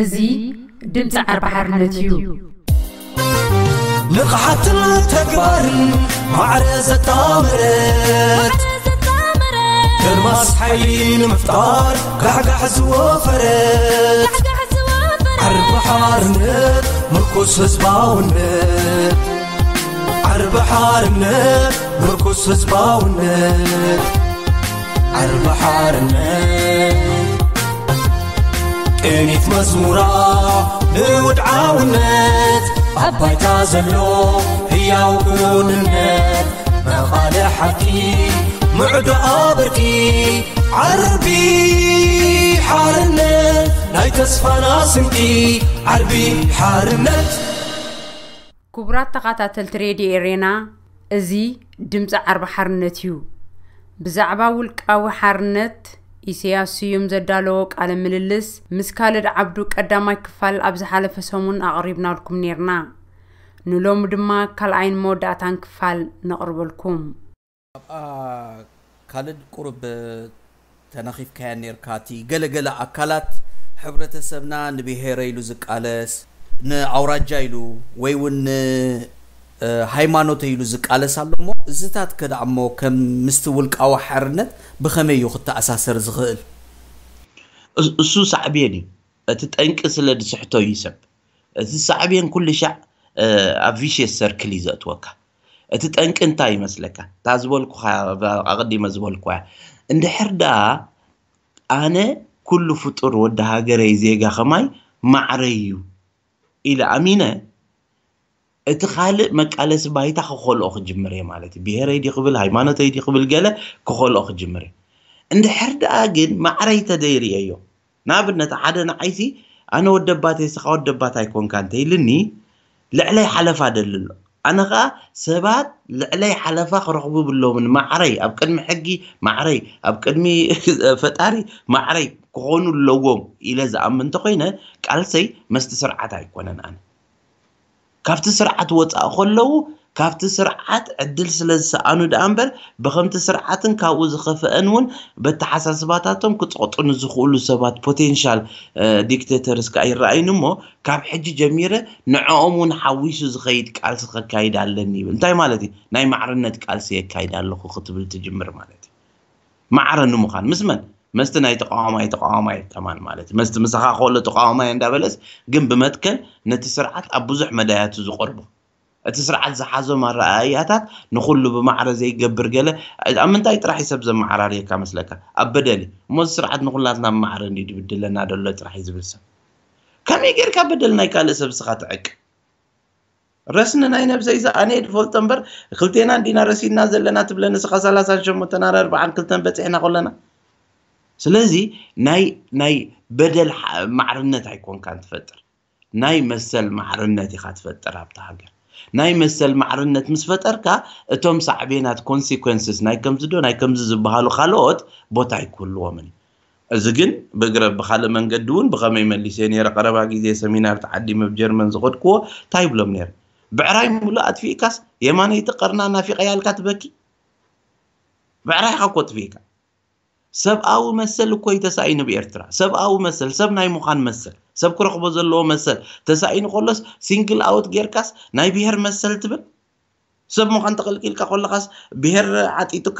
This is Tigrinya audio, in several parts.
እዚ ድምፂ ዓርቢ ሓርነት እዩ። ንቕሓትን ተግባርን ማዕረ ዘጣመረት፣ ደርማስ ሓይሊ ንምፍጣር ጋሕጋሕ ዝወፈረት፣ ዓርቢ ሓርነት ምርኩስ ህዝባውነት፣ ዓርቢ ሓርነት ምርኩስ ህዝባውነት፣ ዓርቢ ሓርነት ቅኒት መዝሙራ ንውድዓውነት፣ ኣብ ባይታ ዘሎ ህያው ክውንነት፣ መቓልሕ ሓቂ ምዕዶ ኣብርኪ፣ ዓርቢ ሓርነት ናይ ተስፋና ስንቂ፣ ዓርቢ ሓርነት። ክቡራት ተኸታተልቲ ሬድዮ ኤሬና፣ እዚ ድምፂ ዓርቢ ሓርነት እዩ። ብዛዕባ ውልቃዊ ሓርነት ኢሰያስ ስዩም ዘዳለዎ ቃለ ምልልስ ምስ ካልድ ዓብዱ ቀዳማይ ክፋል ኣብ ዝሓለፈ ሰሙን ኣቕሪብናልኩም ኔርና። ንሎሚ ድማ ካልኣይን መወዳእታን ክፋል ነቕርበልኩም። ኣብኣ ካልድ ቁሩብ ተናኺፍካያ ኔርካ። እቲ ገለገለ ኣካላት ሕብረተሰብና ንብሄረ ኢሉ ዝቃለስ፣ ንኣውራጃ ኢሉ ወይ እውን ንሃይማኖተ ኢሉ ዝቃለስ ኣሎ። እሞ እዚታት ከ ደኣ እሞ ከም ምስቲ ውልቃዊ ሓርነት ብኸመይ እዩ ክተኣሳሰር ዝኽእል? እሱ ሳዕቤን እዩ። እቲ ጠንቂ ስለ ዝስሕቶ እዩ ሰብ። እቲ ሳዕቤን ኩሉ ሻዕ ኣብ ቪሽየስ ሰርክል እዩ ዘእትወካ። እቲ ጠንቂ እንታይ ይመስለካ? እታ ዝበልኩኻ፣ ኣቐዲመ ዝበልኩዋ፣ እንድሕር ደኣ ኣነ ኩሉ ፍጡር ወዲ ሃገረይ ዜጋ ከማይ ማዕረይ እዩ ኢለ ኣሚነ፣ እቲ ካልእ መቃለሲ ባይታ ክኸልኦ ክጅምር እየ ማለት እዩ። ብሄረይ ድዩ ክብል፣ ሃይማኖተይ ድዩ ክብል፣ ገለ ክኸልኦ ክጅምር እየ። እንድሕር ደኣ ግን ማዕረይ ተደይርእየዮ፣ ንኣብነት ሓደ ንዓይሲ ኣነ ወደባት እየ፣ ስኻ ወደባት ኣይኮንካ እንተይልኒ፣ ልዕለይ ሓለፋ ደሊ ኣሎ። ኣነ ኸኣ ሰባት ልዕለይ ሓለፋ ክረኽቡ ብሎምን፣ ማዕረይ ኣብ ቅድሚ ሕጊ ማዕረይ፣ ኣብ ቅድሚ ፈጣሪ ማዕረይ ክኾኑ ኣለዎም ኢለ ዝኣምን እንተኾይነ፣ ቃልሰይ መስቲ ስርዓት ኣይኮነን። ኣነ ካብቲ ስርዓት ወፃእ ከለዉ፣ ካብቲ ስርዓት ዕድል ስለ ዝሰኣኑ ደኣ እምበር፣ ብኸምቲ ስርዓትን ካብኡ ዝኸፍአን እውን በተሓሳስባታቶም ክፀቕጡ ንዝኽእሉ ሰባት፣ ፖቴንሻል ዲክቴተርስ፣ ከዓ ይረኣዩኒ። እሞ ካብ ሕጂ ጀሚረ ንዕኦም እውን ሓዊሱ ዝኸይድ ቃልሲ ከካይድ ኣለኒ ይብል። እንታይ ማለት እዩ? ናይ ማዕርነት ቃልሲ የካይድ ኣለኹ ክትብል ትጅምር ማለት እዩ። ማዕረ ንምዃን ምስ መን? መስቲ ናይ ተቃዋማይ ተቃዋማይ ከማን ማለት እዩ። መስቲ ምሳኻ ከሎ ተቃዋማይ እንዳበለስ፣ ግን ብመትከል ነቲ ስርዓት ኣብ ብዙሕ መዳያቱ ዝቆርቦ፣ እቲ ስርዓት ዝሓዞም ኣረኣእያታት ንኹሉ ብማዕረ ዘይገብር ገለ። ኣብ ምንታይ ጥራሕ እዩ ሰብ ዘመዓራርየካ መስለካ? ኣብ በደል እዩ። እሞ እዚ ስርዓት ንኹላትና ብማዕረ እንዲ ድብድለና ደሎ ጥራሕ እዩ ዝብል ሰብ ከመይ ጌርካ በደል ናይ ካልእ ሰብ ስኻ ትዕቅ? ረስኒ ናይ ነብሰይ ዝኣነ እየ ዝፈልጦ እምበር፣ ክልቴና እንዲና ረሲንና ዘለና ትብለኒ፣ ስኻ ሰላሳን ሸሞንተን ኣረ ኣርባዓን ክልተን በጺሕና ኮለና። ስለዚ ናይ ናይ በደል ሓ- ማዕርነት ኣይኮንካን ትፈጥር፣ ናይ መሰል ማዕርነት ኢኻ ትፈጥር ኣብታ ሃገር። ናይ መሰል ማዕርነት ምስ ፈጠርካ፣ እቶም ሳዕቤናት፣ ኮንሲኮንስስ፣ ናይ ከምዚ ዶ ናይ ከምዚ ዝበሃሉ ካልኦት ቦታ ኣይክህልዎምን። እዚ ግን ብእግረ ብኻልእ መንገዲ እውን ብኸመይ መሊሰ ነይረ። ቀረባ ግዜ ሰሚናር ተዓዲመ ኣብ ጀርመን ዝኸድክዎ እንታይ ይብሎም ነይረ? ብዕራይ ሙሉእ ኣጥፊእካስ የማነይቲ ቀርና ናፊቐያ ኢልካ ትበኪ? ብዕራይኻ እኮ ኣጥፊእካ። ሰብኣዊ መሰል እኮ እዩ ተሳኢኑ ብኤርትራ። ሰብኣዊ መሰል፣ ሰብ ናይ ምዃን መሰል፣ ሰብ ክረኽቦ ዘለዎ መሰል ተሳኢኑ ከሎስ ሲንግል ኣውት ጌርካስ ናይ ብሄር መሰል ትብል? ሰብ ምዃን ተቐልቂልካ ከለኻስ ብሄር ዓጢጡካ?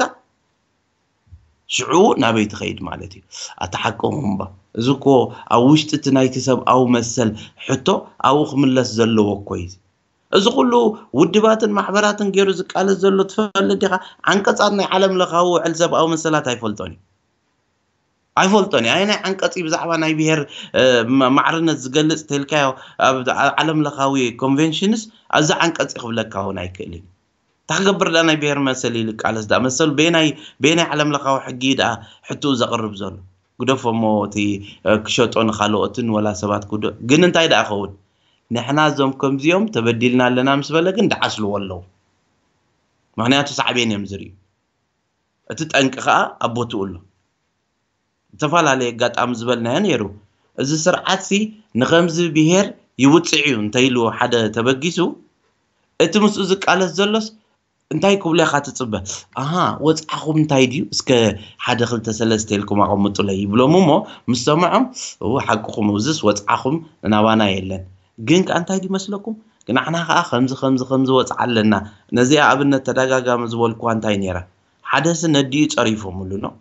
ሽዑ ናበይ ትኸይድ ማለት እዩ? ኣታ ሓቅኹም እባ። እዚ እኮ ኣብ ውሽጢ እቲ ናይቲ ሰብኣዊ መሰል ሕቶ ኣብኡ ክምለስ ዘለዎ እኮ እዩ። እዚ ኩሉ ውድባትን ማሕበራትን ገይሩ ዝቃለስ ዘሎ ትፈልጥ ዲኻ? ዓንቀጻት ናይ ዓለም ለኻዊ ውዕል ሰብኣዊ መሰላት ኣይፈልጦን እዩ። ኣይፈልጦን እዩ። ኣየናይ ዓንቀጽ እዩ ብዛዕባ ናይ ብሄር እ፣ ማ- ማዕርነት ዝገልጽ ተልካዮ ኣብ ዓ- ዓለም ለኻዊ ኮንቬንሽንስ ኣብዚ ዓንቀጽ ክብለካ እውን ኣይክእልን። እንታይ ክገብር ዳ ናይ ብሄር መሰል ኢሉ ቃለስ ዳ መሰሉ በየናይ በየናይ ዓለም ለኻዊ ሕጊ ዳ ሕትኡ ዘቕርብ ዘሎ? ግደፎ እሞ እቲ እ፣ ክሸጦ ንኻልኦትን ወላ ሰባት ክዶ ግን እንታይ ዳ ክኸውን? ንሕና እዞም ከምዚኦም ተበዲልና ኣለና ምስ በለ ግን ደዓስልዎ ኣለዉ። ምክንያቱ ሳዕቤን እዮም ዝርእዩ። እቲ ጠንቂ ከዓ ኣብ ቦትኡ ኣሎ። ዝተፈላለየ ኣጋጣሚ ዝበልናዮ ነይሩ። እዚ ስርዓት ሲ ንኸምዚ ብሄር ይውፅዕ እዩ እንተኢሉ ሓደ ተበጊሱ፣ እቲ ምስኡ ዝቃለስ ዘሎስ እንታይ ክብሉ ኢኻ ትጽበ? ኣሃ፣ ወጽዓኹም እንታይ ድዩ? እስከ ሓደ ክልተ ሰለስተ ኢልኩም ኣቐምጡለይ ይብሎም እሞ፣ ምስ ሰምዖም፣ እው፣ ሓቅኹም፣ እውዝስ ወጽዓኹም ናባና የለን። ግን ከኣ እንታይ ድዩ መስለኩም? ንዓና ከኣ ከምዚ፣ ከምዚ፣ ከምዚ ወጽዓ ኣለና። ነዚኣ ኣብነት ተደጋጋሚ ዝበልኩዋ እንታይ ነይራ? ሓደሲ ነዲኡ ጸሪፎምሉ ነው።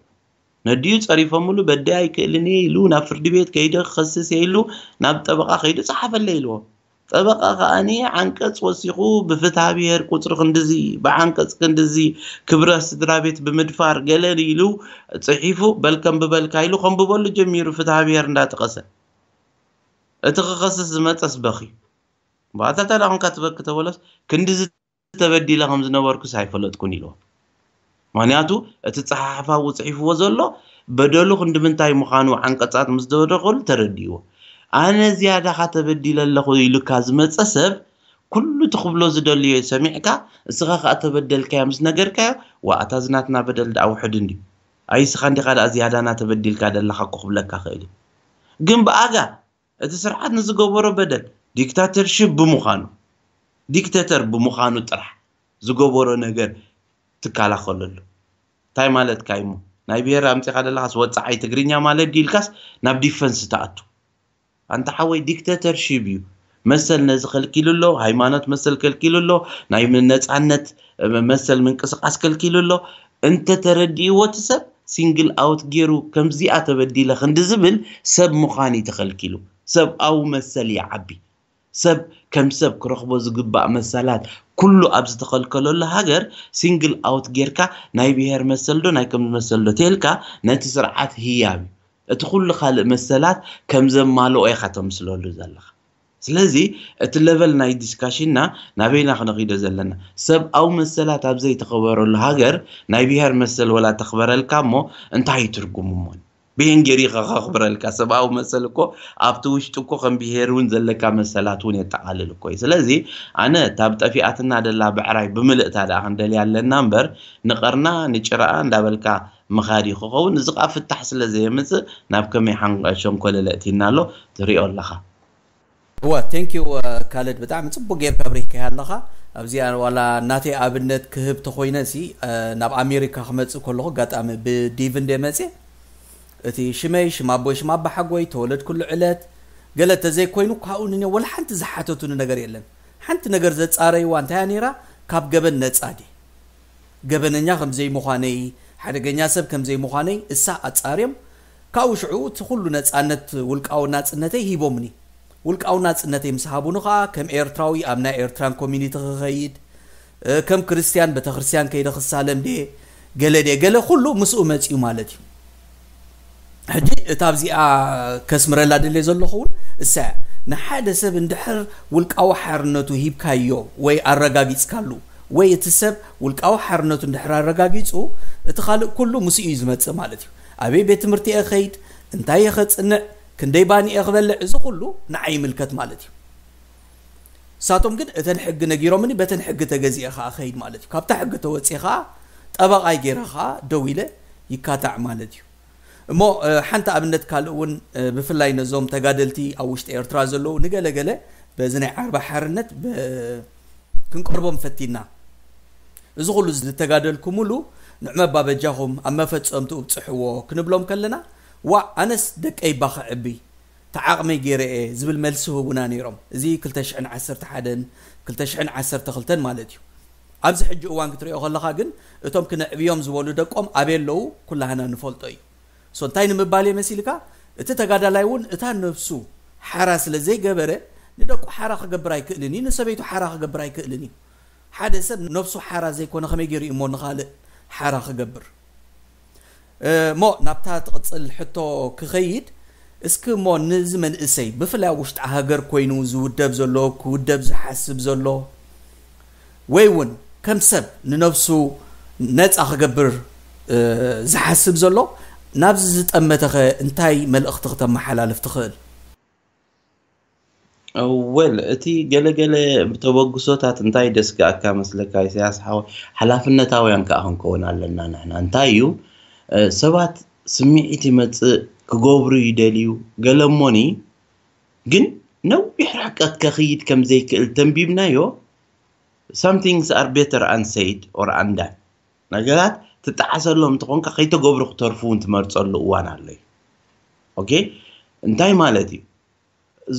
ነዲኡ ጸሪፎምሉ፣ በዳይ ኣይክእልን እየ ኢሉ ናብ ፍርዲ ቤት ከይደ ክኸስስ እየ ኢሉ ናብ ጠበቓ ከይዱ ጸሓፈለይ ኢልዎ። ጠበቓ ከኣኒ ዓንቀጽ ወሲኹ ብፍትሐ ብሔር ቁጽሪ ክንድዚ፣ ብዓንቀጽ ክንድዚ ክብረ ስድራ ቤት ብምድፋር ገለ ኢሉ ጽሒፉ በል ከንብበልካ ኢሉ ከንብበሉ ጀሚሩ ፍትሐ ብሔር እንዳጠቐሰ። እቲ ክኸስስ ዝመጸስ በኺ። ባታ ታዲያ ኮንካ ትበኪ ተበለስ ክንድዚ ተበዲለ ከም ዝነበርኩስ ኣይፈለጥኩን ኢልዎ። ምኽንያቱ እቲ ጸሓሕፋ ኣብኡ ጽሒፍዎ ዘሎ በደሉ ክንዲ ምንታይ ምዃኑ ዓንቀጻት ምስ ደረደርኩሉ ተረዲእዎ። ኣነ ዝያዳኻ ተበዲለ ኣለኹ ኢሉካ ዝመጸ ሰብ ኩሉ እቲ ክብሎ ዝደልዮ ሰሚዕካ እስኻ ከኣ ተበደልካዮ ምስ ነገርካዮ ዋ ኣታ ዝናትና በደል ደኣ ውሑድ እንድዩ። ኣይ እስኻ እንዲኻ ደኣ ዝያዳና ተበዲልካ ደለኻ እኮ ክብለካ ክእል እዩ። ግን ብኣጋ እቲ ስርዓት ንዝገበሮ በደል ዲክታተርሽፕ ብምዃኑ ዲክተተር ብምዃኑ ጥራሕ ዝገበሮ ነገር ትከላኸለሉ እንታይ ማለትካ እዩ እሞ ናይ ብሄር ኣምፂኻ ደለኻስ ወፃዓይ ትግርኛ ማለት ድዩ ኢልካስ ናብ ዲፈንስ ትኣቱ ኣንታ ሓወይ ዲክተተርሽፕ እዩ መሰል ነዚ ከልኪሉ ኣሎ ሃይማኖት መሰል ከልኪሉ ኣሎ ናይ ነፃነት መሰል ምንቅስቃስ ከልኪሉ ኣሎ እንተተረዲእዎ እቲ ሰብ ሲንግል ኣውት ገይሩ ከምዚኣ ተበዲለ ክንዲ ዝብል ሰብ ምዃን እዩ ተኸልኪሉ ሰብኣዊ መሰል ይዓቢ ሰብ ከም ሰብ ክረኽቦ ዝግባእ መሰላት ኩሉ ኣብ ዝተኸልከለሉ ሃገር ሲንግል ኣውት ጌርካ ናይ ብሄር መሰል ዶ ናይ ከም መሰል ዶ ተልካ ነቲ ስርዓት ህያብ እዩ እቲ ኩሉ ካልእ መሰላት ከም ዘማልኦ ኢኻ ተምስለሉ ዘለኻ ስለዚ እቲ ለቨል ናይ ዲስካሽንና ናበይና ክነኺዶ ዘለና ሰብኣዊ መሰላት ኣብ ዘይተኸበረሉ ሃገር ናይ ብሄር መሰል ወላ ተኽበረልካ እሞ እንታይ እዩ ትርጉሙ እሞ ብሄን ገይሩ ከኸኽብረልካ ሰብኣዊ መሰል እኮ ኣብቲ ውሽጢ እኮ ከም ብሄር እውን ዘለካ መሰላት እውን የጠቓልል እኮ እዩ ስለዚ ኣነ ታብ ጠፊኣትና ደላ ብዕራይ ብምልእታ ደኣ ክንደልያ ኣለና እምበር ንቐርና ንጭራኣ እንዳበልካ ምኻድ እዩ ክኸውን እዚ ከዓ ፍታሕ ስለ ዘየምፅእ ናብ ከመይ ሓንሸንኮለለ እቲና ኣሎ ትሪኦ ኣለኻ እወ ቴንኪዩ ካልድ ብጣዕሚ ፅቡቅ ጌርካ ኣብሪህካያ ኣለኻ ኣብዚኣ ዋላ ናተይ ኣብነት ክህብ ተኮይነ ሲ ናብ ኣሜሪካ ክመፅእ ከለኹ ኣጋጣሚ ብዲቭ እንደ መፅእ እቲ ሽመይ ሽም ኣቦይ ሽም ኣባ ሓጎይ ተወለድኩሉ ዕለት ገለ ተዘይኮይኑ ካብኡ ንኔ ወላ ሓንቲ ዝሓተቱኒ ነገር የለን ሓንቲ ነገር ዘፃረይዋ እንታያ ነይራ ካብ ገበን ነፃ ድየ ገበነኛ ከም ዘይምዃነይ፣ ሓደገኛ ሰብ ከም ዘይምዃነይ እሳ ኣጻርዮም፣ ካብኡ ሽዑ እቲ ኩሉ ነጻነት ውልቃዊ ናጽነተይ ሂቦምኒ። ውልቃዊ ናጽነተይ ምስ ሃቡኒ ከኣ ከም ኤርትራዊ ኣብ ናይ ኤርትራን ኮሚኒቲ ክኸይድ፣ ከም ክርስትያን ቤተክርስትያን ከይደ ክሳለም ድየ፣ ገለ ድየ፣ ገለ ኩሉ ምስኡ መጺኡ ማለት እዩ። ሕጂ እታ ኣብዚኣ ከስምረላ ደልየ ዘለኹ እውን እሳ እያ። ንሓደ ሰብ እንድሕር ውልቃዊ ሓርነቱ ሂብካዮ ወይ ኣረጋጊጽካሉ ወይ እቲ ሰብ ውልቃዊ ሓርነቱ እንድሕር ኣረጋጊጹ እቲ ካልእ ኩሉ ምስኡ እዩ ዝመጽእ ማለት እዩ። ኣበይ ቤት ትምህርቲ እየ ኸይድ፣ እንታይ እየ ኸጽንዕ፣ ክንደይ ባኒ እየ ክበልዕ እዚ ኩሉ ንዓይ ይምልከት ማለት እዩ። ንሳቶም ግን እተን ሕጊ ነጊሮምኒ በተን ሕጊ ተገዚኤ ኸዓ ኸይድ ማለት እዩ። ካብታ ሕጊ ተወፅየ ኸዓ ጠበቓይ ገይረ ኸዓ ደው ኢለ ይካታዕ ማለት እዩ። እሞ ሓንቲ ኣብነት ካልእ እውን ብፍላይ ነዞም ተጋደልቲ ኣብ ውሽጢ ኤርትራ ዘለዉ ንገለ ገለ በዚ ናይ ዓርቢ ሓርነት ክንቀርቦም ፈቲና እዚ ኩሉ ዝተጋደልኩምሉ ንዕመባ በጃኹም ኣብ መፈጸምትኡ ብጽሕዎ ክንብሎም ከለና ዋእ ኣነስ ደቀይ እባ ከዕቢ ተዓቕመይ ገይረ እየ ዝብል መልሲ ህቡና ነይሮም። እዚ ክልተ ሽሕን ዓሰርተ ሓደን ክልተ ሽሕን ዓሰርተ ክልተን ማለት እዩ። ኣብዚ ሕጂ እዋን ክትሪኦ ከለኻ ግን እቶም ክነዕብዮም ዝበሉ ደቆም ኣበይ ኣለዉ ኩላህና ንፈልጦ እዩ። ሶ እንታይ ንምባል እየ መሲልካ? እቲ ተጋዳላይ እውን እታ ነብሱ ሓራ ስለ ዘይገበረ ንደቁ ሓራ ክገብር ኣይክእልን እዩ፣ ንሰበይቱ ሓራ ክገብር ኣይክእልን እዩ። ሓደ ሰብ ነብሱ ሓራ ዘይኮነ ከመይ ገይሩ እዩ እሞ ንኻልእ ሓራ ክገብር? እሞ ናብታ ትቕጽል ሕቶ ክኸይድ፣ እስኪ እሞ ንዚ መንእሰይ ብፍላይ ኣብ ውሽጢ ሃገር ኮይኑ ዝውደብ ዘሎ፣ ክውደብ ዝሓስብ ዘሎ፣ ወይ እውን ከም ሰብ ንነብሱ ነጻ ክገብር ዝሓስብ ዘሎ፣ ናብዚ ዝጠመተኸ እንታይ መልእኽቲ ክተመሓላልፍ ትኽእል? ወል እቲ ገለገለ ተበግሶታት እንታይ ደስጋኣካ መስለካ ኢሳያስ ሓወ ሓላፍነታውያን ከዓ ክንከውን ኣለና ንሕና እንታይ እዩ ሰባት ስምዒት ይመፅእ ክገብሩ ይደልዩ ገለሞኒ ግን ነዊሕ ርሕቀት ከኽይድ ከም ዘይክእል ተንቢብናዮ Some things are better unsaid or undone። ነገራት ትጠዓሰሎም እንተኾንካ ከይተገብሩ ክተርፉ እውን ትመርፀሉ እዋን ኣሎ እዩ። ኦኬ፣ እንታይ ማለት እዩ?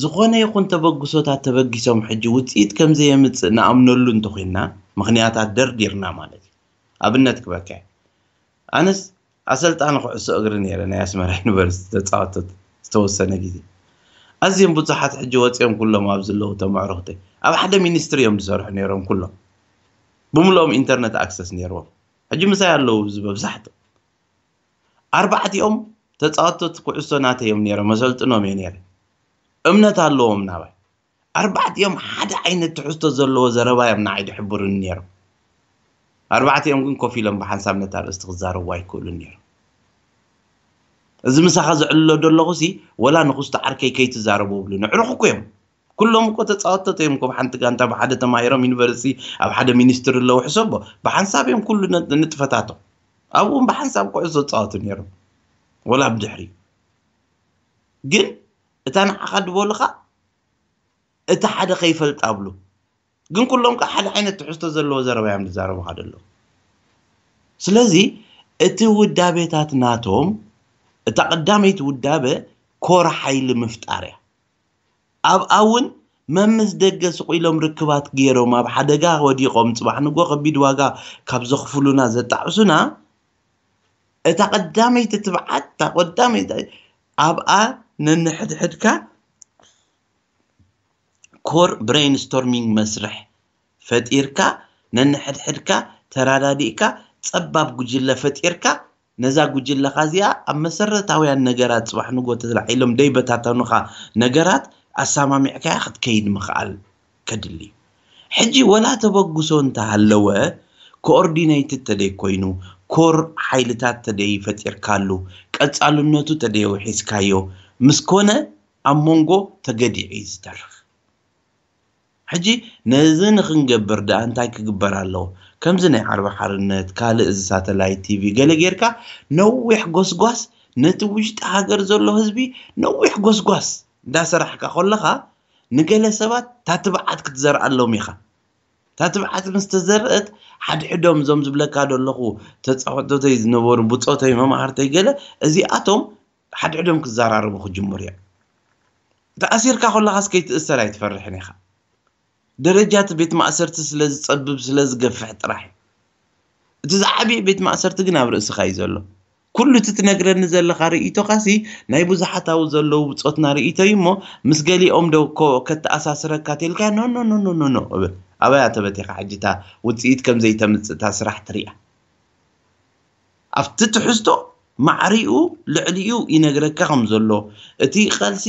ዝኾነ ይኹን ተበግሶታት ተበጊሶም ሕጂ ውፅኢት ከም ዘየምፅእ ንኣምነሉ እንተኾይንና፣ ምኽንያታት ደርዲርና ማለት እዩ። ኣብነት ክበካ እየ። ኣነስ ኣሰልጣኒ ኩዕሶ እግሪ ነይረ፣ ናይ ኣስመራ ዩኒቨርሲቲ ተፃወቶት ዝተወሰነ ግዜ። ኣዝዮም ብዙሓት ሕጂ ወፂኦም ኩሎም ኣብ ዘለዉ ተመዕሩኽተይ ኣብ ሓደ ሚኒስትሪ እዮም ዝሰርሑ ነይሮም ኩሎም። ብምልኦም ኢንተርነት ኣክሰስ ነይርዎም። ሕጂ ምሳይ ኣለዉ እዚ መብዛሕትኦም። ኣርባዕቲኦም ተፃወቶት ኩዕሶ ናተይ እዮም ነይሮም፣ መሰልጥኖም እየ ነይረ። እምነት ኣለዎም ናባይ። ኣርባዕቲኦም ሓደ ዓይነት ትሕዝቶ ዘለዎ ዘረባ እዮም ንዓይ ድሕብሩኒ ነይሮም። ኣርባዕቲኦም ግን ኮፍ ኢሎም ብሓንሳብ ነታ ኣርእስቲ ክዛረቡ ኣይክእሉን ነይሮም። እዚ ምሳኻ ዝዕልሎ ዘለኹ ሲ ወላ ንክስቶ ዓርከይ ከይትዛረቡ ብሉ ንዕሩኽ እኮ እዮም። ኩሎም እኮ ተፃወቶት እዮም እኮ፣ ብሓንቲ ጋንታ ብሓደ ተማሂሮም ዩኒቨርሲቲ ኣብ ሓደ ሚኒስትሪ ኣለዉ። ሕሰቦ፣ ብሓንሳብ እዮም ኩሉ ነ- ንጥፈታቶም ኣብኡ ብሓንሳብ ኩዕሶ ዝፃወቱ ነይሮም። ወላ ብድሕሪ ግን እታ ንዓኻ ድበሉኻ እቲ ሓደ ከይፈልጣ ብሉ። ግን ኩሎም ከዓ ሓደ ዓይነት ትሕዝቶ ዘለዎ ዘረባ እዮም ዝዛረቡኻ ዘለዉ። ስለዚ እቲ ውዳቤታት ናቶም፣ እታ ቀዳመይቲ ውዳበ ኮር ሓይሊ ምፍጣር እያ። ኣብኣ እውን መምስ ደገ ስቕ ኢሎም ርክባት ገይሮም ኣብ ሓደጋ ወዲቖም ፅባሕ ንጎ ከቢድ ዋጋ ካብ ዘኽፍሉና ዘጣዕሱና፣ እታ ቀዳመይቲ ትብዓት፣ እታ ቀዳመይቲ ኣብኣ ነንሕድሕድካ ኮር ብሬንስቶርሚንግ መስርሕ ፈጢርካ፣ ነንሕድሕድካ ተራዳዲእካ፣ ፀባብ ጉጅለ ፈጢርካ፣ ነዛ ጉጅለኻ እዚኣ ኣብ መሰረታውያን ነገራት ፅባሕ ንጎ ተላዒሎም ደይበታተኑኻ ነገራት ኣሰማሚዕካያ ክትከይድ ምኽኣል ከድሊ እዩ። ሕጂ ወላ ተበግሶ እንተሃለወ፣ ኮኦርዲነይትድ ተደይ ኮይኑ፣ ኮር ሓይልታት ተደይ ፈጢርካሉ፣ ቀፃልነቱ ተደይ ውሒስካዮ ምስ ኮነ፣ ኣብ መንጎ ተገዲዑ እዩ ዝተርፍ። ሕጂ ነዚ ንክንገብር ደኣ እንታይ ክግበር ኣለዎ? ከምዚ ናይ ዓርቢ ሓርነት፣ ካልእ እዚ ሳተላይት ቲቪ ገለ ጌርካ ነዊሕ ጎስጓስ፣ ነቲ ውሽጢ ሃገር ዘሎ ህዝቢ ነዊሕ ጎስጓስ እንዳሰራሕካ ከለኻ፣ ንገለ ሰባት ታትብዓት ክትዘርኣሎም ኢኻ። ታትብዓት ምስ ተዘርአት፣ ሓድሕዶም እዞም ዝብለካ ዘለኹ ተፃወቶተይ ዝነበሩ ብፆተይ መማህርተይ ገለ፣ እዚኣቶም ሓድሕዶም ክዘራረቡ ክጅምሩ እዮም። ተኣሲርካ ከለኻስ ከይትእሰር ኣይትፈርሕን ኢኻ። ደረጃ እቲ ቤት ማእሰርቲ ስለ ዝፀብብ፣ ስለ ዝገፍሕ ጥራሕ እዩ። እቲ ዝዓበየ ቤት ማእሰርቲ ግን ኣብ ርእስኻ እዩ ዘሎ። ኩሉ እቲ ትነግረኒ ዘለኻ ርእይቶኻሲ ናይ ብዙሓት ኣብኡ ዘለዉ ብፆትና ርእይቶ እዩ እሞ፣ ምስ ገሊኦም ዶ እኮ ከተኣሳስረካ ተልካ፣ ኖ፣ ኖ፣ ኖ፣ ኖ፣ ኖ፣ ኖ፣ እብል። ኣበይ ኣተበቲኻ ሕጂ እታ ውፅኢት ከም ዘይተምፅእ እታ ስራሕ ትሪኣ? ኣብቲ ትሕዝቶ ማዕሪኡ ልዕሊኡ ይነግረካ ከም ዘሎ፣ እቲ ቃልሲ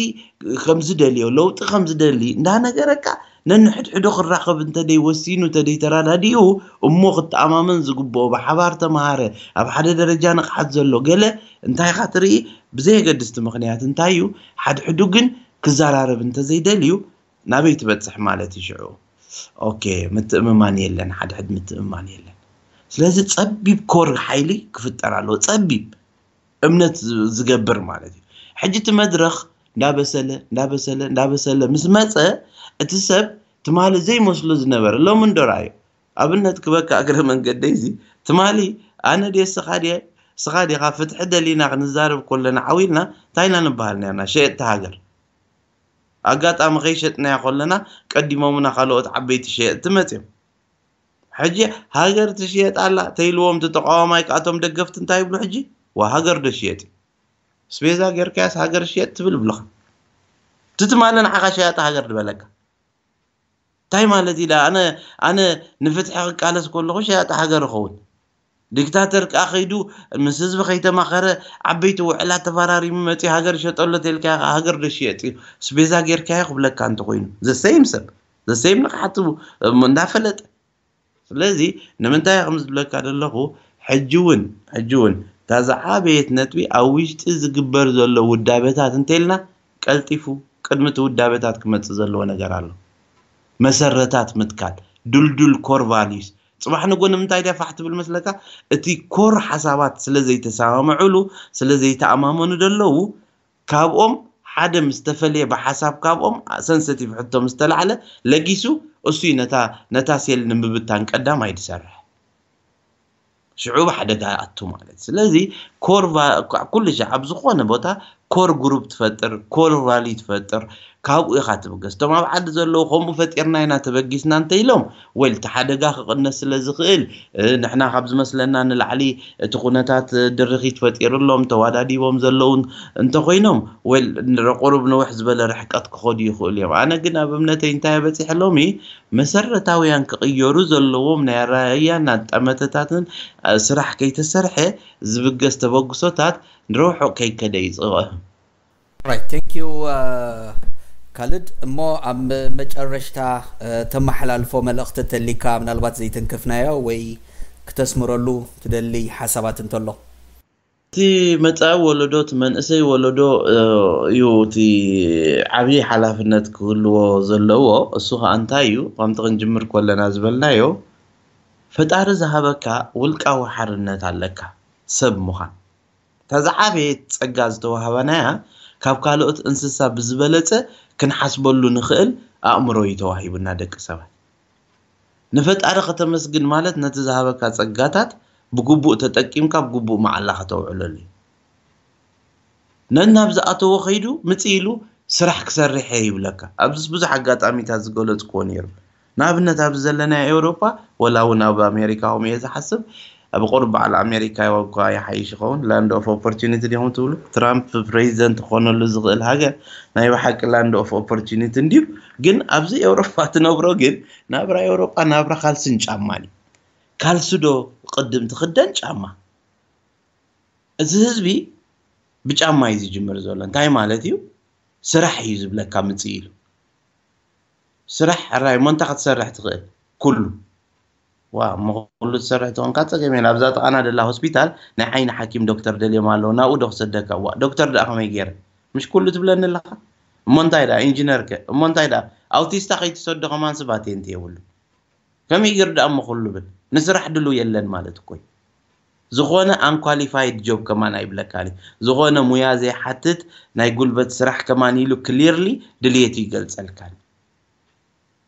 ከም ዝደልዮ፣ ለውጢ ከም ዝደሊ እንዳነገረካ፣ ነንሕድሕዱ ክራኸብ እንተደይ ወሲኑ፣ እንተደይ ተራዳዲኡ፣ እሞ ክተኣማመን ዝግብኦ፣ ብሓባር ተምሃረ፣ ኣብ ሓደ ደረጃ ንቕሓት ዘሎ፣ ገለ እንታይ ኢኻ ትርኢ? ብዘየገድስቲ ምኽንያት እንታይ እዩ? ሓድሕዱ ግን ክዘራረብ እንተዘይደልዩ፣ ናበይ ትበጽሕ ማለት እዩ ሽዑ? ኦኬ፣ ምትእምማን የለን፣ ሓድሕድ ምትእምማን የለን። ስለዚ ጸቢብ ኮር ሓይሊ ክፍጠር ኣለዎ። ጸቢብ እምነት ዝ- ዝገብር ማለት እዩ። ሕጂ እቲ መድረኽ እንዳበሰለ እንዳበሰለ እንዳበሰለ ምስ መጸ፣ እቲ ሰብ ትማሊ ዘይመስሎ ዝነበረ ሎሚ እንዶ ረኣዮ። ኣብነት ክበካ እግረ መንገደይ እዚ፣ ትማሊ ኣነ ድየ ስኻ ድየ ስኻ ዲኻ ፍትሒ ደሊና ክንዛረብ ከለና ዓው ኢልና እንታይ ኢና ንበሃል ነርና? ሸየጥቲ ሃገር። ኣጋጣሚ ከይሸጥናዮ ከለና ቀዲሞምና ካልኦት ዓበይቲ ሸየጥቲ መፅዮም። ሕጂ ሃገር ትሽየጥ ኣላ ተይልዎም እቲ ተቃዋማይ ከኣቶም ደገፍቲ እንታይ ይብሉ? ሕጂ ዋ ሃገር ዶ ሽየጥ እዩ? ስቤዛ ጌርካያስ ሃገር ሽየጥ ትብል ይብልኻ። እቲ ትማሊ ንዓኻ ሸያጢ ሃገር ዝበለካ እንታይ ማለት እዩ? ኣነ ኣነ ንፍትሒ ክቃለስ ከለኹ ሸያጢ ሃገር እኸውን? ዲክታተር ከኣ ከይዱ ምስ ህዝቢ ከይተማኸረ ዓበይቲ ውዕላት ተፈራሪሙ መፂኡ ሃገር ይሸጠሎ ተልካዮ ከኣ ሃገር ዶ ሽየጥ እዩ? ስቤዛ ጌርካዮ ክብለካ እንተኮይኑ ዘሰይም ሰብ ዘሰይም ንቕሓቱ እሞ እንዳፈለጠ ስለዚ ንምንታይ ከም ዝብለካ ዘለኹ ሕጂ እውን ሕጂ እውን እታ ዝዓበየት ነጥቢ ኣብ ውሽጢ ዝግበር ዘሎ ውዳበታት እንተልና ቀልጢፉ ቅድሚ እቲ ውዳበታት ክመፅእ ዘለዎ ነገር ኣሎ። መሰረታት ምትካል ድልዱል ኮር ቫሊዩስ ፅባሕ ንጎ ንምንታይ ድያ ፋሕ ትብል መስለካ? እቲ ኮር ሓሳባት ስለ ዘይተሰማምዕሉ ስለ ዘይተኣማመኑ ደለዉ ካብኦም ሓደ ምስ ተፈለየ ብሓሳብ ካብኦም ሰንሰቲቭ ሕቶ ምስ ተላዕለ ለጊሱ እሱ እዩ ነታ ነታ ሴል ንምብታን ቀዳማይ ዝሰርሕ። ሽዑ ብሓደጋ ኣቱ ማለት። ስለዚ ኮር ኩሉ ሻዕ ኣብ ዝኾነ ቦታ ኮር ግሩፕ ትፈጥር፣ ኮር ቫሊ ትፈጥር፣ ካብኡ ኢኻ ትብገስ። እቶም ኣብ ዓዲ ዘለዉ ከምኡ ፈጢርና ኢና ተበጊስና እንተ ኢሎም ወል እቲ ሓደጋ ክቕነስ ስለ ዝኽእል ንሕና ካብ ዝመስለና ንላዕሊ እቲ ኩነታት ድርኺት ፈጢሩሎም ተዋዳዲቦም ዘለዉ እንተኮይኖም ወል ቁሩብ ንውሕ ዝበለ ርሕቀት ክኸዱ ይኽእሉ እዮም። ኣነ ግን ኣብ እምነተይ እንታይ በፂሐ ሎሚ መሰረታውያን ክቕየሩ ዘለዎም ናይ ኣረኣእያን ኣጠመተታትን ስራሕ ከይተሰርሐ ዝብገስ ተበግሶታት ንረውሑ ከይከደ ይፅቕዕ። Right, thank you ካልድ። እሞ ኣብ መጨረሽታ ተመሓላልፎ መልእኽቲ ተሊካ ምናልባት ዘይተንከፍናዮ ወይ ክተስምረሉ ትደሊ ሓሳባት እንተሎ? እቲ መፃኢ ወለዶ እቲ መንእሰይ ወለዶ እዩ እቲ ዓብዪ ሓላፍነት ክህልዎ ዘለዎ። እሱ ከዓ እንታይ እዩ? ከምቲ ክንጅምር ከለና ዝበልናዮ ፈጣሪ ዝሃበካ ውልቃዊ ሓርነት ኣለካ። ሰብ ምዃን እታ ዝዓበየት ፀጋ ዝተዋህበናያ ካብ ካልኦት እንስሳ ብዝበለፀ ክንሓስበሉ ንኽእል ኣእምሮ እዩ ተዋሂቡና ደቂ ሰባት። ንፈጣሪ ከተመስግን ማለት ነቲ ዝሃበካ ፀጋታት ብግቡእ ተጠቂምካ ብግቡእ መዓላ ከተውዕለሉ እዩ። ነናብ ዝኣተዎ ከይዱ ምፅእ ኢሉ ስራሕ ክሰርሕ እየ ይብለካ። ኣብዚስ ብዙሕ ኣጋጣሚታት ዝገለፅክዎ ነይሩ። ንኣብነት ኣብዚ ዘለናዮ ኤውሮጳ ወላ እውን ኣብ ኣሜሪካ ከምኡ እየ ዝሓስብ። ኣብ ቁሩብ በዓል ኣሜሪካ እኳ ይሓይሽ ይኸውን። ላንድ ኦፍ ኦፖርቹኒቲ ዲኹም ትብሉ? ትራምፕ ፕሬዚደንት ክኾነሉ ዝኽእል ሃገር ናይ ብሓቂ ላንድ ኦፍ ኦፖርቹኒቲ እንድዩ። ግን ኣብዚ ኤውሮጳ ትነብሮ ግን ናብራ ኤውሮጳ ናብራ ካልስን ጫማን እዩ። ካልሲ ዶ ቅድም ትኽደን ጫማ? እዚ ህዝቢ ብጫማ እዩ ዝጅምር ዘሎ። እንታይ ማለት እዩ? ስራሕ እዩ ዝብለካ ምፅእ ኢሉ። ስራሕ ሕራይ እሞ እንታይ ክትሰርሕ ትኽእል? ኩሉ ዋ እሞ ኩሉ ትሰርሕ ተኾንካ ፀገም የለን። ኣብዛ ጥቓና ደላ ሆስፒታል ናይ ዓይኒ ሓኪም ዶክተር ደልዮም ኣለዉ። ናብኡ ዶ ክሰደካ? ዋ ዶክተር ደኣ ከመይ ገይረ? ምሽ ኩሉ ትብለኒ ኣለኻ? እሞ እንታይ ደኣ ኢንጂነር ከ? እሞ እንታይ ደኣ ኣውቲስታ ከይትሰዶ ከማን ስባቴንቲ የብሉ። ከመይ ገይሩ ደኣ እሞ ኩሉ ብል ንስራሕ ድሉ የለን ማለት እኮ እዩ። ዝኾነ unqualified job ከማን ኣይብለካን እዩ። ዝኾነ ሙያ ዘይሓትት ናይ ጉልበት ስራሕ ከማን ኢሉ ክሊርሊ ድልየቱ ይገልፀልካን።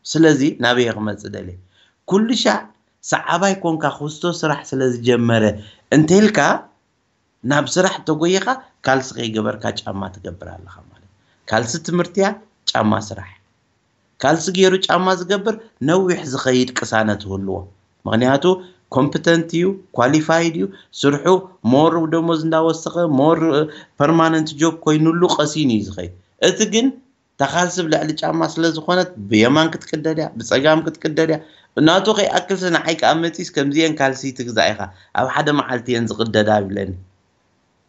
ስለዚ ናበየ ክመፅእ ደልየ? ኩሉ ሻዕ ሰዓባይ ኮንካ ክስቶ ስራሕ ስለ ዝጀመረ እንተልካ ናብ ስራሕ ተጎይኻ ካልሲ ከይገበርካ ጫማ ትገብር ኣለኻ ማለት። ካልሲ ትምህርቲያ፣ ጫማ ስራሕ። ካልሲ ገይሩ ጫማ ዝገብር ነዊሕ ዝኸይድ ቅሳነት ይህልዎ። ምክንያቱ ኮምፕተንት እዩ፣ ኳሊፋይድ እዩ፣ ስርሑ ሞር ደሞዝ እንዳወሰኸ ሞር ፐርማነንት ጆብ ኮይኑሉ ቀሲኑ እዩ ዝኸይድ። እቲ ግን እታ ካልሲ ብልዕሊ ጫማ ስለ ዝኾነት ብየማን ክትቅደድ እያ፣ ብፀጋም ክትቅደድ እያ። ናቱ ከይኣክልሲ ንዓይ ከዓ መፂስ ከምዚአን ካልሲ ትግዛእ ኢኻ፣ ኣብ ሓደ መዓልቲ እየን ዝቕደዳ ይብለኒ።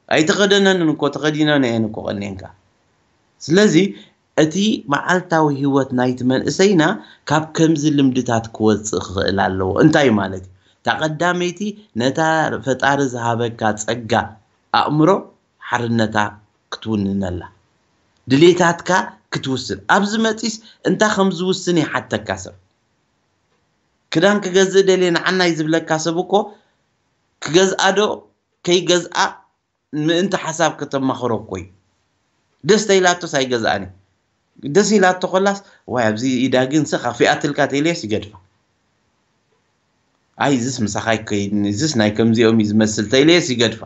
ኣይተኸደነንን እኮ ተኸዲነን እየን እኮ ቀኒንካ። ስለዚ እቲ መዓልታዊ ህይወት ናይቲ መንእሰይና ካብ ከምዚ ልምድታት ክወፅእ ክኽእል ኣለዎ። እንታይ ማለት እዩ? እታ ቀዳመይቲ ነታ ፈጣሪ ዝሃበካ ፀጋ ኣእምሮ ሓርነታ ክትውንነላ ድሌታትካ ክትውስን ኣብዚ መፂስ እንታይ ከም ዝውስን ይሓተካ ሰብ ክዳን ክገዝእ ደልየ ንዓናይ ዝብለካ ሰብ እኮ ክገዝኣ ዶ ከይገዝኣ ምእንቲ ሓሳብ ከተማኽሮ እኮ እዩ። ደስ ተይላቶስ ኣይገዝኣን እዩ። ደስ ኢላቶ ኮላስ ዋይ ኣብዚ ኢዳ ግን ስ ካፊኣትልካ ተይለየስ ይገድፋ። ኣይ እዝስ ምሳኻ ይከይድኒ እዝስ ናይ ከምዚኦም እዩ ዝመስል ተይለየስ ይገድፋ።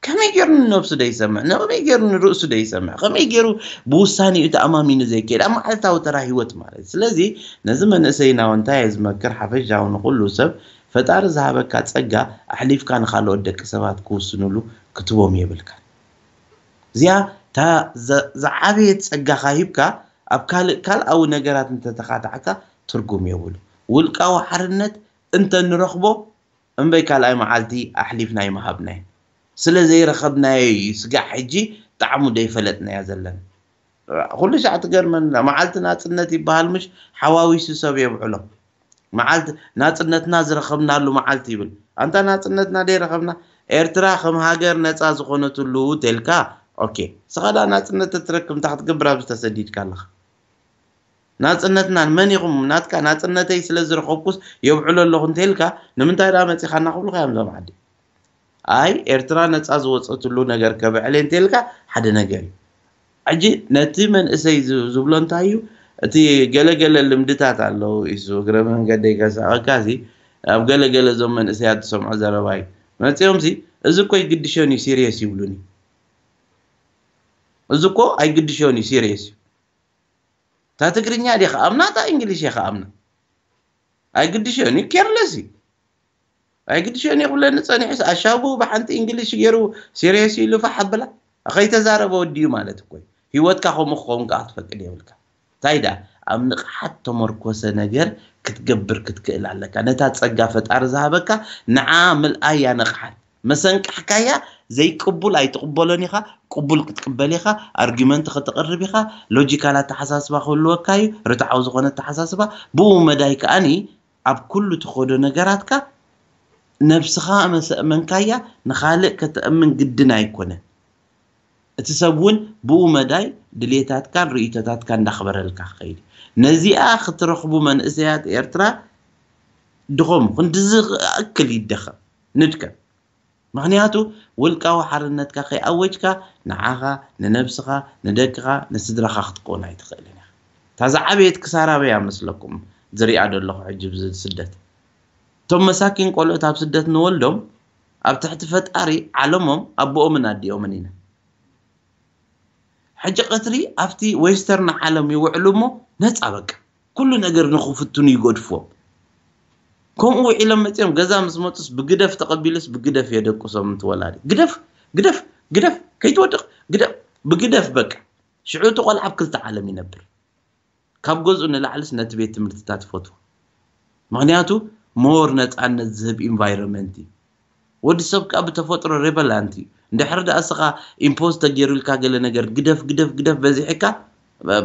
ከመይ ገይሩ ንነብሱ ዶ ይሰምዕ? ከመይ ገይሩ ንርእሱ ዶ ይሰምዕ? ከመይ ገይሩ ብውሳኔኡ ተኣማሚኑ ዘይከይድ ኣብ መዓልታዊ ተራ ህይወት ማለት እዩ። ስለዚ ነዚ መንእሰይና እውን እንታይ እየ ዝመክር ሓፈሻዊ ንኹሉ ሰብ ፈጣሪ ዝሃበካ ፀጋ ኣሕሊፍካ ንካልኦት ደቂ ሰባት ክውስኑሉ ክትቦም የብልካ። እዚኣ እታ ዝዓበየት ፀጋኻ ሂብካ ኣብ ካልእ ካልኣዊ ነገራት እንተተኻታዕካ ትርጉም የብሉ። ውልቃዊ ሓርነት እንተ ንረኽቦ እምበይ ካልኣይ መዓልቲ ኣሕሊፍና ኣይምሃብናዮ። ስለ ዘይረኸብናዮ እዩ ስጋዕ ሕጂ ጣዕሙ ደይፈለጥናዮ ዘለና። ኩሉ ሻዕ ትገርመና መዓልቲ ናፅነት ይበሃል ምሽ ሓዋዊሱ ሰብ የብዕሎ። መዓልቲ ናፅነትና ዝረኸብናሉ መዓልቲ ይብል። ኣንታ ናፅነትና ደይረኸብና ኤርትራ ከም ሃገር ነፃ ዝኾነትሉ ተልካ ኦኬ ስኻ ዳ ናፅነት ተትረክብ እንታ ክትገብር ኣብዚ ተሰዲድካ ኣለኻ። ናፅነትና መን ኢኹም ናትካ ናፅነተይ ስለ ዝረኸብኩስ የብዕሎ ኣለኹ እንተልካ ንምንታይ ዳ መፂኻና ክብሉካ እዮም ዞም ዓዲ። ኣይ ኤርትራ ነፃ ዝወፀትሉ ነገር ከብዕል እንተልካ ሓደ ነገር እዩ። ሕጂ ነቲ መንእሰይ ዝብሎ እንታይ እዩ? እቲ ገለገለ ልምድታት ኣለዉ ኢሱ እግረ መንገደይ ከሳቐካ ሲ ኣብ ገለገለ እዞም መንእሰያት ዝሰምዖ ዘረባ እዩ መፅኦም ሲ እዚ እኮ ይግድሾን እዩ ሲሪየስ ይብሉኒ። እዚ እኮ ኣይግድሾን እዩ ሲሪየስ እዩ። እታ ትግርኛ ዲ ከኣምና እታ እንግሊሽ እየ ከኣምና ኣይግድሾን እዩ። ኬርለስ እዩ ኣይግድሾን እዩ ክብለኒ ፀኒሑስ ኣሻቡ ብሓንቲ እንግሊሽ ገይሩ ሲሪየስ ኢሉ ፋሕ ኣብላ ከይተዛረበ ወዲዩ ማለት እኮ እዩ። ህይወትካ ከምኡ ክኸውን ከዓ ክትፈቅድ የብልካ። እንታይ ደኣ ኣብ ንቕሓት ተመርኮሰ ነገር ክትገብር ክትክእል ኣለካ። ነታ ጸጋ ፈጣሪ ዝሃበካ ንዓ ምልኣያ ንቕሓት መሰንቃሕካያ ዘይቅቡል ኣይትቕበሎን ኢኻ። ቅቡል ክትቅበል ኢኻ። ኣርጊመንት ከተቕርብ ኢኻ። ሎጂካል ኣተሓሳስባ ክህልወካ እዩ። ርትዓዊ ዝኾነ ኣተሓሳስባ ብኡ መዳይ ከኣኒ ኣብ ኩሉ ትኸዶ ነገራትካ ነብስኻ መሰእመንካያ ንኻልእ ከተእምን ግድን ኣይኮነን። እቲ ሰብ እውን ብኡ መዳይ ድሌታትካን ርእይቶታትካ እንዳኽበረልካ ክኸይድ እዩ። ነዚኣ ክትረኽቡ መንእሰያት ኤርትራ ድኸሙ ክንድዚ ክኣክል ይደኸም ንድከም። ምኽንያቱ ውልቃዊ ሓርነትካ ከይኣወጅካ ንዓኻ ንነብስኻ ንደቅኻ ንስድራኻ ክትከውን ኣይትኽእልን ኢኻ። እታ ዝዓበየት ክሳራ በያ መስለኩም ዝሪኣ ዘለኹ ሕጂ ብዚ ስደት እቶም መሳኪን ቆልዑት ኣብ ስደት ንወልዶም ኣብ ትሕቲ ፈጣሪ ዓለሞም ኣቦኦምን ኣዲኦምን ኢና። ሕጂ ቀትሪ ኣብቲ ዌስተርን ዓለም ይውዕሉ እሞ ነፃ በቃ ኩሉ ነገር ንኽፍትኑ ይገድፍዎም። ከምኡ ውዒሎም መፅኦም ገዛ ምስ መፁስ ብግደፍ ተቐቢሉስ ብግደፍ የደቅሶም እንትወላዲ ግደፍ ግደፍ ግደፍ ከይትወድቕ ግደፍ ብግደፍ በቃ ሽዑ እቲ ቆልዓ ኣብ ክልተ ዓለም ይነብር። ካብ ገዝኡ ንላዕልስ ነቲ ቤት ትምህርትታት ይፈትዎ። ምኽንያቱ ሞር ነፃነት ዝህብ ኢንቫይሮንመንት እዩ። ወዲ ሰብ ከዓ ብተፈጥሮ ሬበላንት እዩ። እንድሕር ደኣ እስኻ ኢምፖዝ ተገይሩልካ ገለ ነገር ግደፍ ግደፍ ግደፍ በዚሕካ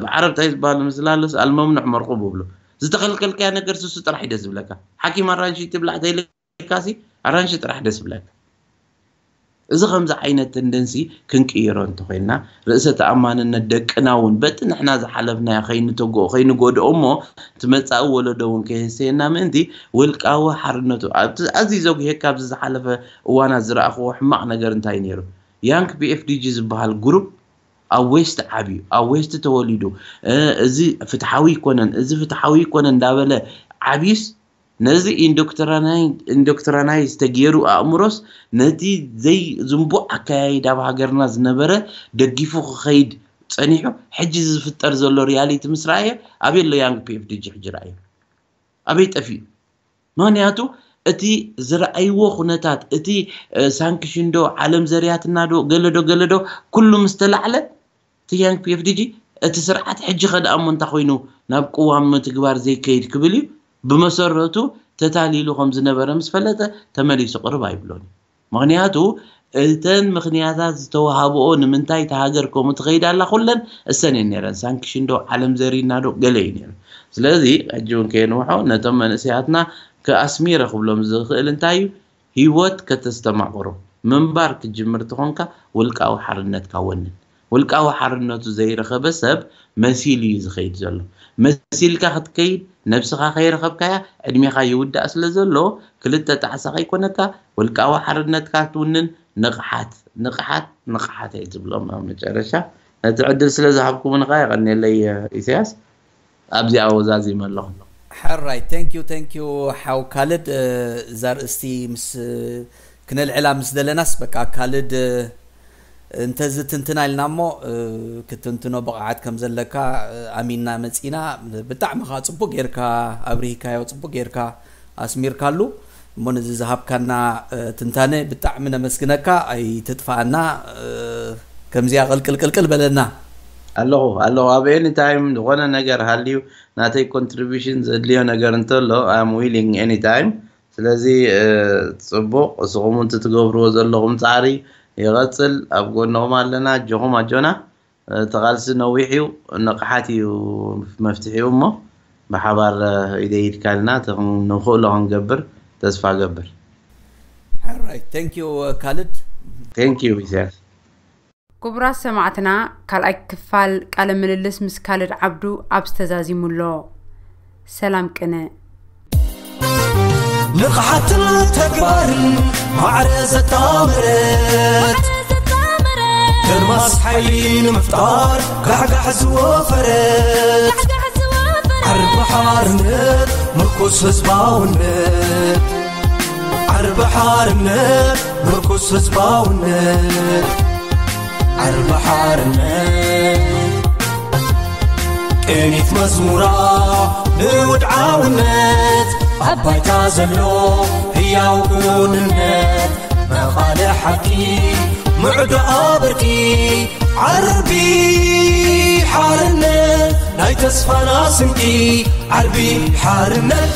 ብዓረብ ታይ ዝበሃል ምስላለስ ኣልመምኑዕ መርቑ ብብሎ ዝተኸልከልካያ ነገር ስሱ ጥራሕ እዩ ደስ ዝብለካ። ሓኪም ኣራንሺ ትብላዕ ተይለ ካሲ ኣራንሺ ጥራሕ ደስ ብለካ። እዚ ከምዚ ዓይነት ተንደንሲ ክንቅይሮ እንተኮይንና ርእሰ ተኣማንነት ደቅና እውን በቲ ንሕና ዝሓለፍናዮ ከይንተግኦ ከይንጎድኦ እሞ እቲ መፃኢ ወለዶ እውን ከይህሰየና ምእንቲ ውልቃዊ ሓርነቱ ኣብቲ ኣዝዩ ዘጉሄካ ኣብዚ ዝሓለፈ እዋናት ዝረኣኽዎ ሕማቕ ነገር እንታይ ነይሩ? ያንግ ፒኤፍዲጂ ዝበሃል ግሩፕ ኣብ ዌስት ዓብዩ ኣብ ዌስት ተወሊዱ እዚ ፍትሓዊ ይኮነን እዚ ፍትሓዊ ይኮነን እንዳበለ ዓብዩስ ነዚ ኢንዶክትራናይዝ ተገይሩ ኣእምሮስ ነቲ ዘይዝንቡዕ ኣካያይዳ ኣብ ሃገርና ዝነበረ ደጊፉ ክኸይድ ጸኒሑ ሕጂ ዝፍጠር ዘሎ ሪያሊቲ ምስ ረኣየ ኣበይ ኣሎ ያንግ ፒኤፍዲጂ ሕጂ ረኣዮ ኣበይ ጠፊኡ ምክንያቱ እቲ ዝረኣይዎ ኩነታት እቲ ሳንክሽን ዶ ዓለም ዘርያትና ዶ ገለዶ ገለዶ ኩሉ ምስ ተላዕለ እቲ ያንግ ፒኤፍዲጂ እቲ ስርዓት ሕጂ ከ ደኣ እሞ እንታይ ኮይኑ ናብ ቅዋም ምትግባር ዘይከይድ ክብል እዩ ብመሰረቱ ተታሊሉ ከም ዝነበረ ምስ ፈለጠ ተመሊሱ ቅርብ ኣይብሎን እዩ ምኽንያቱ እተን ምኽንያታት ዝተዋሃብኦ ንምንታይ እታ ሃገር ከምኡ ትኸይድ ኣላ ኩለን እሰን እየን ነይረን ሳንክሽን ዶ ዓለም ዘሪና ዶ ገለ እዩ ነይሩ ስለዚ ሕጂ እውን ከየንውሖ ነቶም መንእሰያትና ከኣስሚረ ክብሎም ዝኽእል እንታይ እዩ ህይወት ከተስተማቕሮ ምንባር ክትጅምር ተኾንካ ውልቃዊ ሓርነትካ ወንን ውልቃዊ ሓርነቱ ዘይረኸበ ሰብ መሲሉ እዩ ዝኸይድ ዘሎ። መሲልካ ክትከይድ ነብስኻ ከይረኸብካያ ዕድሜኻ ይውዳእ ስለ ዘሎ ክልተ ጣዕሳ ከይኮነካ ውልቃዊ ሓርነትካ ክትውንን ንቕሓት ንቕሓት ንቕሓት እየ ዝብሎም ኣብ መጨረሻ ነቲ ዕድል ስለ ዝሃብኩምኒ ከዓ የቐንየለይ ኢሳያስ ኣብዚኣ ወዛዚመ ኣለኹ። ሕራይ thank you thank you ሓው ካልድ እዛ ርእስቲ ምስ ክነልዕላ ምስ ደለናስ በቃ ካልድ እንተዚ ትንትና ኢልና እሞ ክትንትኖ ብቕዓት ከም ዘለካ ኣሚንና መፂና ብጣዕሚ ከዓ ፅቡቅ ጌርካ ኣብሪህካዮ ፅቡቅ ጌርካ ኣስሚርካሉ እሞ ነዚ ዝሃብካና ትንታነ ብጣዕሚ ነመስግነካ ኣይትጥፋኣና ከምዚኣ ቅልቅል ቅልቅል በለና ኣለኹ ኣለኹ ኣብ any time ዝኾነ ነገር ሃልዩ ናተይ contribution ዘድልዮ ነገር እንተሎ I am willing any time ስለዚ ጽቡቕ እስኹም እውን ትትገብርዎ ዘለኹም ጻዕሪ ይቐጽል ኣብ ጎንኹም ኣለና ኣጆኹም ኣጆና እቲ ቃልሲ ነዊሕ እዩ ንቕሓት እዩ መፍትሒኡ እሞ ብሓባር ኢደ ኢድካ ኢልና ንኽእሎ ክንገብር ተስፋ ገብር Alright thank you ካልድ thank you ኢሳያስ ክቡራት ሰማዕትና ካልኣይ ክፋል ቃለ ምልልስ ምስ ካልድ ዓብዱ ኣብዚ ተዛዚሙ ኣሎ። ሰላም ቅነ። ንቕሓትን ተግባርን ማዕረ ዘጣመረት ደርማስ ሓይሊ ንምፍጣር ጋሕጋሕ ዝወፈረት ዓርቢ ሓርነት ምርኩስ ህዝባውነት ዓርቢ ሓርነት ምርኩስ ህዝባውነት ዓርቢ ሓርነት ቅኒት መዝሙራ ንውድዓውነት ኣብ ባይታ ዘሎ ህያው ክውንነት መቓለ ሓቂ ምዕዶ ኣበርቂ ዓርቢ ሓርነት ናይ ተስፋና ስንቂ ዓርቢ ሓርነት